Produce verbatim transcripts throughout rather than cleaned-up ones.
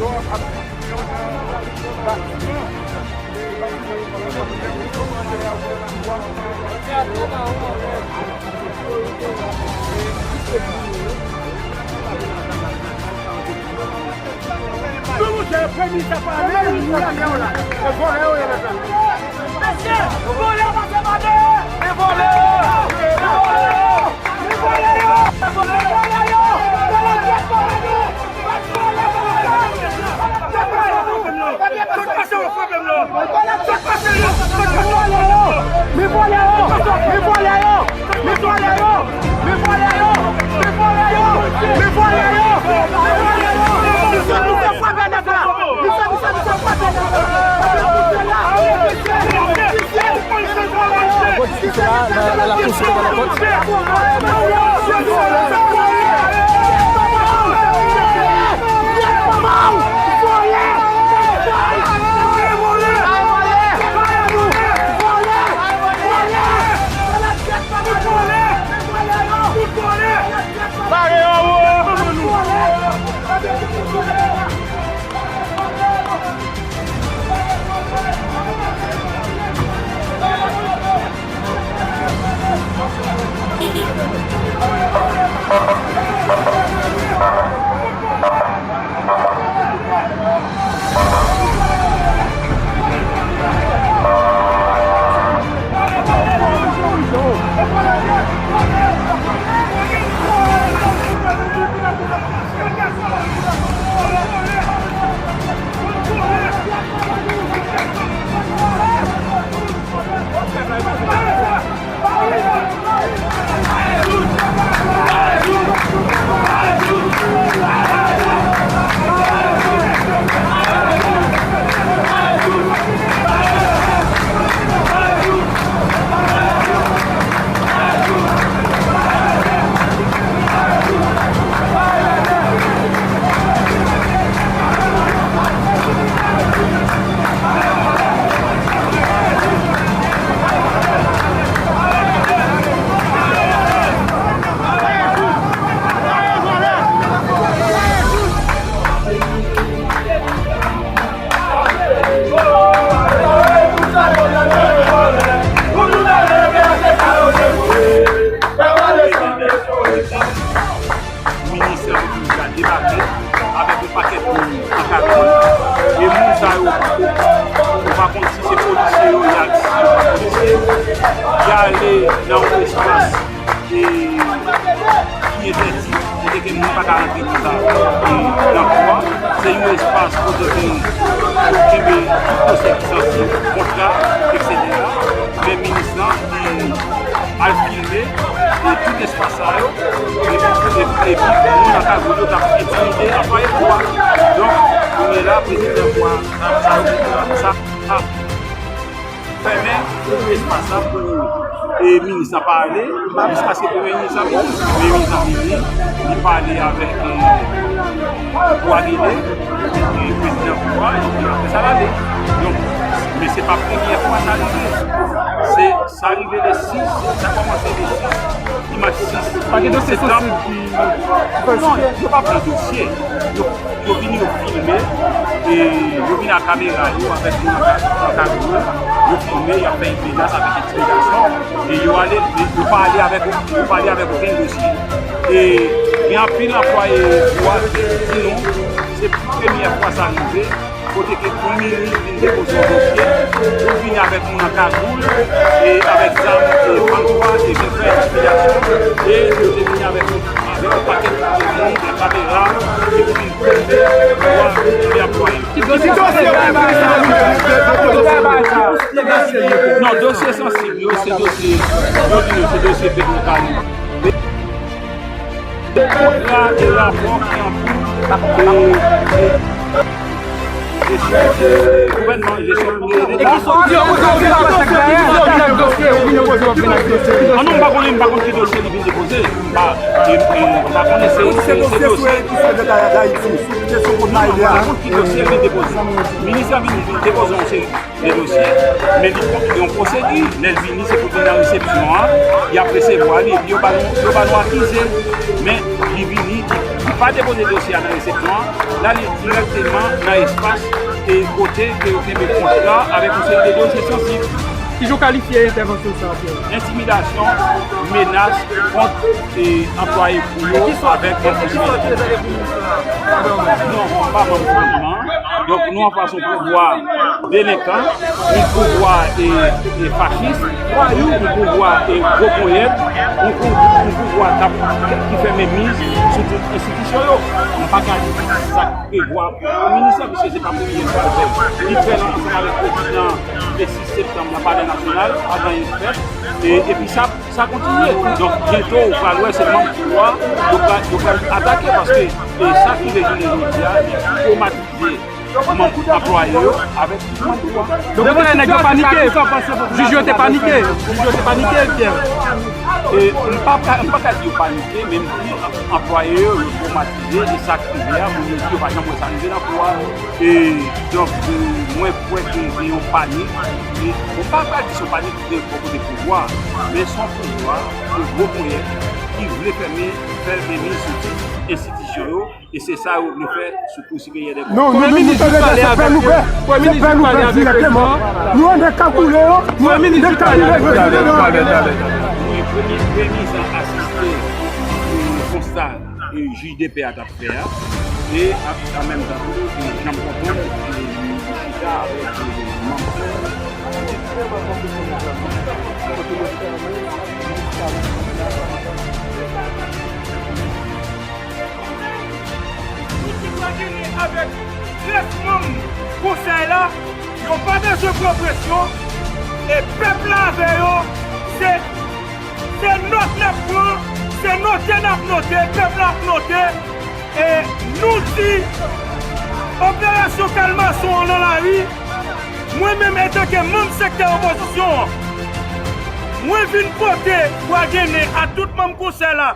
Non, monchè, premye sa pa ale, nou lage yo la. E vòlè yo ye, mèt la. Mesye, vòlè yo pase pa deyò. E vòlè yo! E vòlè yo! E vòlè yo! E vòlè yo! Polis ki la, la, la, la polis ki la, la polis. Minis Revni a debake avèk yon pakèt moun ankadre. E moun sa yo, ou pa konn si se polisye yo ye ak si se pa polisye. Y ale nan yon espas e, ki entèdi, kote ke moun pa ka rantre konsa, e, nan kou a. Se yon espas kote ke yo kenbe tout dosye ki sansib, kontra, etsetera. Men minis lan, li al filme, e, tout espas sa yo, e, e, epi moun nan kagou yo t ap entimide anplwaye kou a. Donk, kounye la, prezidan kou a, sa, sa, sa, sa, fèmen espas la pou, e, minis la pa ale, jiskaske premye minis la vini. Premye minis la vini, li pale avèk, e, Boisdélé, e, prezidan kou a, epi apre sa l ale. Donk, men se pa premyè fwa sa rive. Se, sa rive le sis, sa kòmanse le sis, dimanch sis. Pa gen dosye sansib ki, ki fè... Non, yo pa pran dosye. Yo Yo vini, yo filme, e yo vini ak kamera yo, avèk moun nan ka-, nan kagou yo, yo filme, y ap fè menas avèk entimidasyon, e yo ale, yo pa ale avèk, yo pa ale avèk okenn dosye. E gen anpil anplwaye kou a ki di nou, se premyè fwa sa rive, kote ke yon minis vin depoze yon dosye, pou vini avèk moun an kagoul, e avèk zam, e pannkwa, e vin fè entimidasyon, e yo te vini avèk yon, avèk yon pakèt moun, de kamera, e pou vin filme kou a, e anplwaye. Ki dosye sa? Non, dosye sansib yo, se dosye, yo di nou se dosye Petwokaribe. Kontra e rapò ki an kou, e, e, jesyon, e, gouvènman, jesyon, e, Leta. An non, m pa konnen, m pa konn ki dosye li vin depoze. M pa, e, e, m pa konnen se, se, se dosye. M pa konn ki dosye li vin depoze. Minis la vin, vin depoze yon seri de dosye, men li pran yon pwosedi. Lè l vini, se pou l vin nan resepsyon an, y ap resevwa li, epi yo ba nou, yo ba nou akize. Men, li vini, li, li Pa depoze dosye a nan resepsyon an, l ale dirèkteman nan espas e kote ke yo kenbe kont la avèk yon seri de dosye sansib. Kijan w kalifye entèvansyon sa a, Pierre? Entimidasyon, menas kont e anplwaye pou yo avèk... Non, m pa manm gouvènman an. Donk, nou anfas yon pouvwa delenkan, yon pouvwa e, e fachis, yon pouvwa e gwo ponyèt, yon pou-, yon pouvwa k ap, ki fè menmiz sou tout enstitisyon yo. M pa ka di sa k prevwa pou minis lan, piske se pa premye fwa l fè l. Li fè l ansanm avèk prezidan le sis septanm nan Palè Nasyonal, pa gen anyen k fèt. E, epi sa, sa kontinye. Donk, byento, ou pral wè, se manm pouvwa yo pral, yo pral atake, paske, e, sa ki rive jounen jodi a, li twomatize manm anplwaye yo avèk manm pouvwa. Donk, ou wè nèg yo panike. Jij yo te panike. Jij yo te panike, Pierre. E, m pa ka, m pa ka di yo panike, men m di anplwaye yo, yo twomatize, e sa k rive a, moun yo di yo pa janm wè sa rive nan pouvwa. E, donk, e, mwen kwè ke gen yon panik. E, bon, m pa ka di se yon panik ki gen bò kote pouvwa, men se yon pouvwa, yon gwo ponyèt ki vle fèmen, fè menmiz sou tout enstitisyon yo, e se sa yo vle fè sou Kou Siperyè dè Kont. Non, nou menm nou tande se pè nou pè. Se pè nou pè dirèkteman. Nou antre kagoule yo, nou antre kagoule yo. Mwen, premye, premye jan asiste, e, konsta, e, jij de pè a t ap fè a. E a, an menm tan tou, e, jan m konprann, e, li chita avèk, e, manm. Tout ki pral vini avèk rès manm konsèy la, yo pa bezwen pran presyon, e pèp la avè yo, se, se nòt n ap pran, se note n ap note, pèp la ap note, e nou di, operasyon kalmason an nan lari, mwen menm antanke manm sektè opozisyon an, mwen vin pote bwa genen a tout manm konsèy la,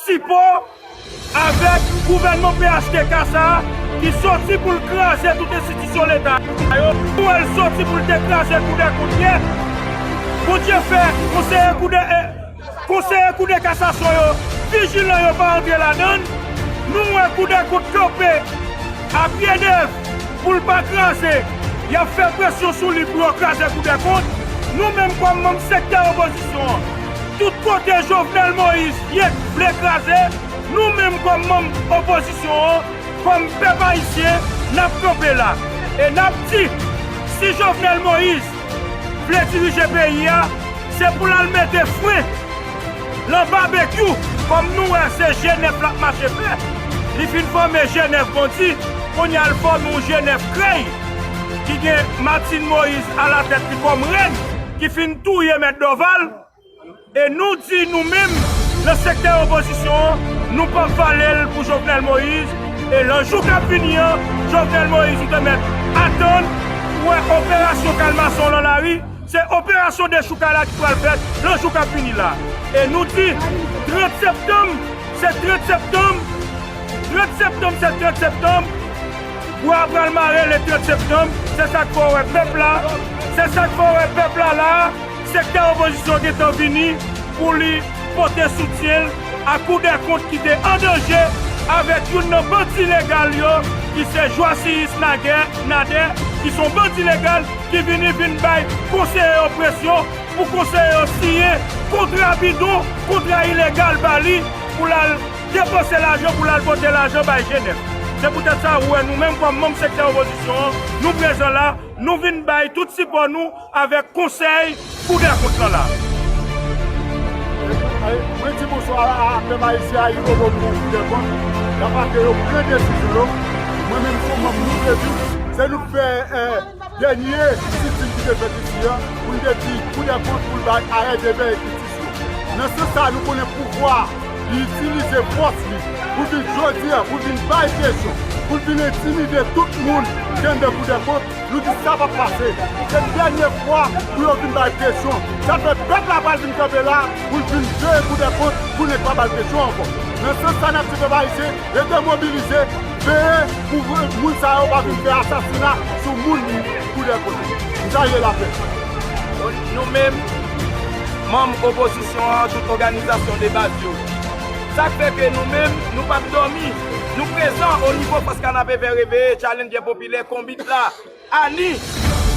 sipò avèk gouvènman P H T K sa a ki soti pou l kraze tout enstitisyon Leta yo. Nou wè l soti pou l te kraze Kou dè Kont yè. Bondye fè konseye Kou dè, eh, konseye Kou dè Kasasyon yo vijilan, yo pa antre ladan l. Nou wè Kou dè Kont kanpe a pye dèv pou l pa kraze, y ap fè presyon sou li pou yo kraze Kou dè Kont. Nou menm kòm manm sektè opozisyon an, tout kote Jovenel Moïse ye vle kraze, nou menm kòm manm opozisyon an, kòm pèp ayisyen, n ap kanpe la. E n ap di, si Jovenel Moïse vle dirije peyi a, se pou l al mete fren lan babekyou, kòm nou wè se Jenèf l ap mache fè. Li fin fòme Jenèf bandi, kounye a l fòme yon Jenèf krèy, ki gen Martine Moïse alatèt li kòm rèn, ki fin touye Mèt Dòval. E nou di nou menm, nan sektè opozisyon an, nou p ap vale l pou Jovenel Moïse. E nan jou k ap vini an, Jovenel Moïse, ou te mèt atann pou wè operasyon kalmason lan lari. Se operasyon dechoukay la ki pral fèt nan jou k ap vini la. E nou di, trant septanm, se trant septanm, trant septanm, se trant septanm, bwa a pral mare le trant septanm. Se sa k fè w wè pèp la, se sa k fè w wè pèp la la, sektè opozisyon gentan vini pou li pote soutyen l a Kou dè Kont ki te an danje avèk youn nan bandi legal yo, ki se Joasius Naguè, Nadè, ki se yon bandi legal, ki vini vin bay konseye yo presyon pou konseye yo siyen kontra bidon, kontra ilegal ba li pou l al depanse lajan, pou l al pote lajan bay Jenèf. Se poutèt sa, ou wè nou menm kòm manm sektè opozisyon an, nou prezan la, nou vin bay tout sipò nou avèk konsèy Kou dè Kont lan la. Mwen di bonswa a pèp ayisyen, Ayibobo pou Kou dè Kont. N ap ake yo pran desizyon yo. Mwen menm, se yon manm nou vle di, se nou k fè, eh, dènye sitin ki te fèt isi a, pou n te di Kou dè Kont pou l bay arè de pè e ki Nan sans sa, nou konnen pouvwa a, li itilize fòs li pou vin jodi a, pou vin bay presyon, pou l vin entimide tout moun ki anndan Kou dè Kont. Nou di sa p ap pase. Se dènye fwa pou yo vin bay presyon. Sa fè pèp la pral vin kanpe la pou l vin veye Kou dè Kont pou nèg pa ba l presyon ankò. Nan sans sa, n ap di pèp ayisyen, rete mobilize, veye pou moun sa yo pa vin fè asasina sou moun Kou dè Kont. M salye lapè. Nou menm, manm opozisyon an, tout òganizasyon de baz yo, Sa k fè ke nou menm, nou p ap dòmi. Nou prezan o nivo Fòs Kanapevè Reveye, Challenge Popilè, Konbit la, Ani.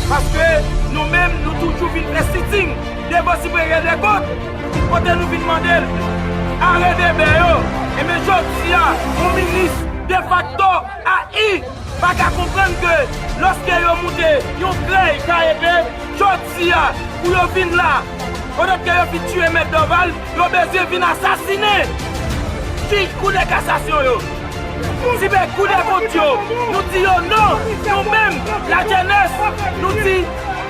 Paske nou menm, nou toujou vin fè siting devan Siperyè dè Kont, kote nou vin mande l arete bè yo. Ebyen, jodi a, yon minis defakto, A I, pa ka konprann ke lòske yo moute yon krèy K E P, jodi a, pou yo vin la, odòt ke yo fin tiye Mèt Dorval, yo bezwen vin asasinen jij Kou dè Kasasyon yo. Si bè Kou dè Kont yo, nou di yo non, nou menm, lajènès, nou di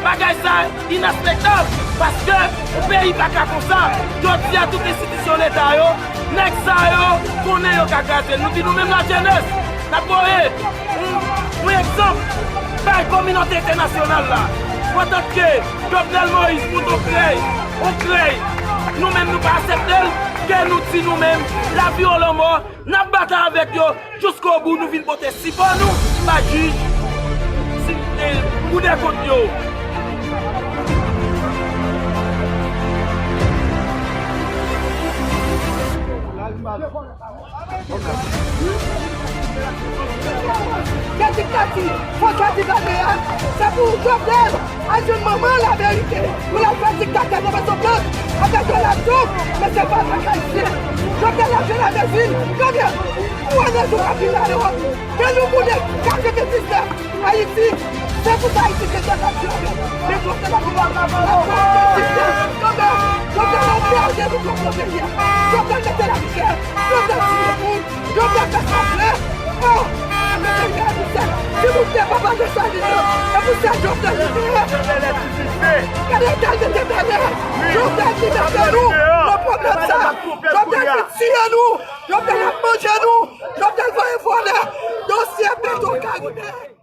bagay sa inakseptab, paske yon peyi pa ka konsa. Jodi a, tout enstitisyon Leta yo, nèg sa yo konnen yo ka kraze l. Nou di nou menm lajènès, n ap voye yon, yon egzanp bay kominote entènasyonal la. Pandan ke Jovenel Moïse moute yon krèy, yon krèy, nou menm nou pa aksepte l, ke nou di nou menm, lavi ou lanmò, n ap batay avèk yo jiskobou, nou vin pote sipò nou ba jij, si, e, Kou dè Kont yo. Ke diktati, fò ke diktati a, se pou Jovenel al jwenn manman l Ameriken, pou l al fè diktatè nan Pòtoprens, avèk Donald Trump, men se pa avèk Ayisyen. Jovenel al jwenn avèk vil, Jovenel, pou ane jou kapitale yo, ke nou boule katrevendiznèf Ayiti, se pou sa Ayiti se diktatè, men Jovenel ap Jovenel, Jovenel angaje nou kont peyi a. Jovenel mete lachè, Jovenel tiye moun, Jovenel fè sa vle. Oh, mete gaz sèl. Si nou te papa Desalin nan, e pou sèl Jovenel li te ye. Gade eta l mete peyi a. Jovenel ki mete nou nan pwoblèm sa. Jovenel ki tiye nou. Jovenel ap manje nou. Jovenel voye vòlè. Dosye Petro Caribe.